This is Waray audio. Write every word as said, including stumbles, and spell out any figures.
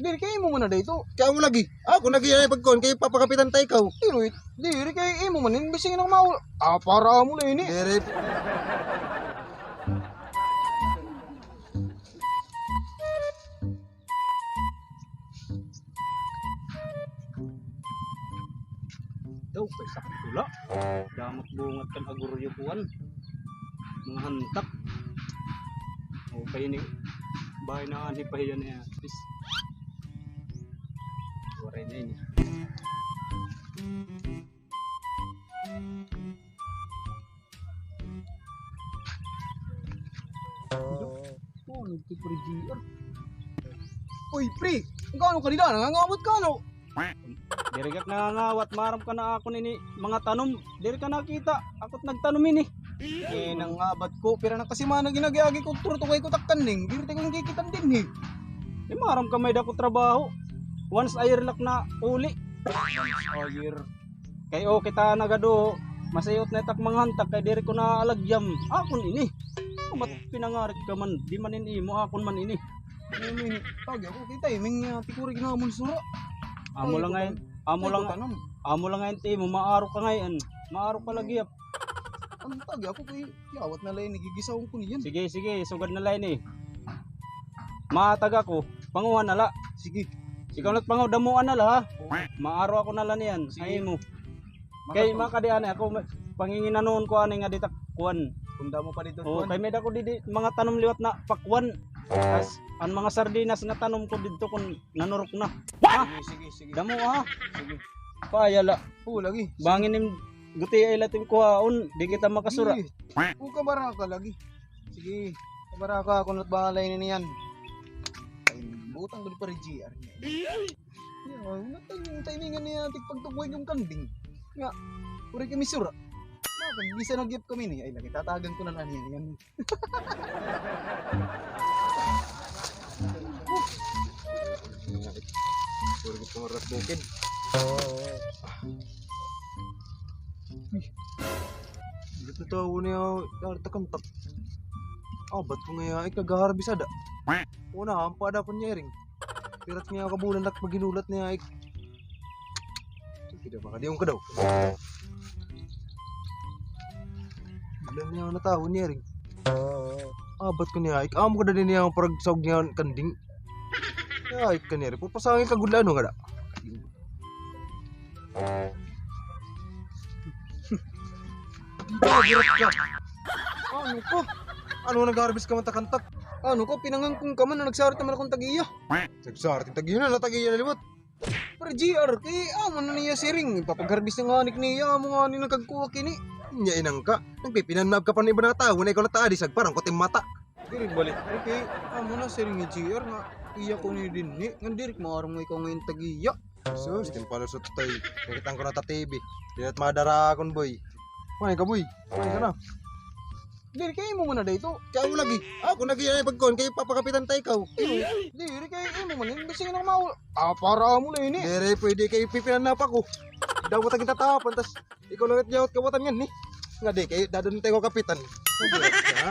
Diri kay imo man na dito. Kay amo lagi. Ako lagi ay pagkuan kay papakapitan ta ikaw. Diri, diri kay imo man ini, bising na mao. Ah, para amo la ini. Diri. Daw, kay sakto la. Damat bungat kan aguryo kuan. Mga hantak. O, kay ini, bahay na anhi pa hiya niya. Pis. Waray na ini. Oh, nagti-, pre G R. Uy, pre! Ang kaano ka dida? Nangangawat ka, no? Diri ka nangangawat, maaram ka na akon ini mga tanom. Diri ka nakita, ako't nagtanom ini. Eh, nangabat ko, pira na ka semana gin-agi-agi ko, turtugay ko takkan ning. Diri ta ko nakikitan dinhi. Eh, maaram ka may dako trabaho. Once a year lak na uli. Once a year. Kay o kita nagado, masayot na itak mga hantak kay diri ko na alagyam. Akon ini. Mat pinangarit ka man, di man ini imo, akon man ini. Ano ini? Tagi ako kita, iming niya, tikuri ginamon sura. Amo lang ngayon, amo lang, amo lang ngayon ti imo, maaro ka ngayon. Maaro ka lagi, ap. Ano tagi ako kay yawat na la ini, gigisawon ko niyan. Sige, sige, sugad na la ini. Matag ako, panguha na la. Sige. Sige, ulit panguha, damuan na la, ha? Oo. Maaro ako na la niyan. Sige. Ay mo. Kay makadi ani ako, ma-, panginginanon ko ani nga dita kuan. Kunda mo pa dito. Oo, kuan. Kay may dako didi mga tanom liwat na pakuan. Tas an mga sardinas nga tanom ko didto kun nanurok na. Ha? Sige, sige, sige. Damo, ha? Sige. Paaya la. Oo, lagi. Bangin nim guti ay latim kuhaon, di kita makasura. Sige. Oo, kabaraka lagi. Sige, kabaraka, ako na't bahala ini niyan. Ay, butang ko di pa rin G R niya. Yan, natay yung timingan niya, tigpagtukoy yung kanding. Nga, puri kami sura. Nakag-, bisa na gyud kami ni. Ay, lagi, tatagan ko na lang yan. Yan. Puri ko pangarap bukid. Uy. Dito to, una yung narita kantak. Abat ko nga yung ikagaharbis ada. Una, hampa ada ko niya ring. Pirat nga kabulan dak paghinulat niya, ik. Sige daw, makadiyon ka daw. Bulan niya ang natawon niya rin. Abat ko niya, ik. Amo ka da din niya ang paragsaog niya kanding. Ay, ka niya rin. Pupasangin ka gudla, ano nga da? Ano ko? Ano, nag-harvest ka man takantak? Ano ko, pinangangkong ka man, nagsarot naman akong tagiya. Nagsarot yung tagiya na, natagiya na liwat. Pero G R, kay amo na niya siring, ipapag-harvest nga anik niya, amo nga ni nagkagkuha kini. Nya inang ka, nagpipinanab ka pa ni iba nga tawo, na ikaw nataadi, sagparang ko tim mata. Diri balik, okay, amo na siring ni G R nga, iya ko ni dinhi, nga diri maaram nga ikaw ngayon tagiya. Sus, kimpalusot tay. Nakitaan ko na ta T V. Di na't madara akon, boy. May ka, boy. May ka na. Diri kay imo man na dito. Kay amo lagi. Ako lagi ay pagkuan kay papakapitan ta ikaw. Diri kay imo man. Imbis nga nang maul-, ah, para amo la ini. Diri pwede kay pipinanap ako. Dapat ang kitatapan, tas ikaw lang it yawat kawatan ngan ni. Nga di kay dadon tayo kapitan. Ha?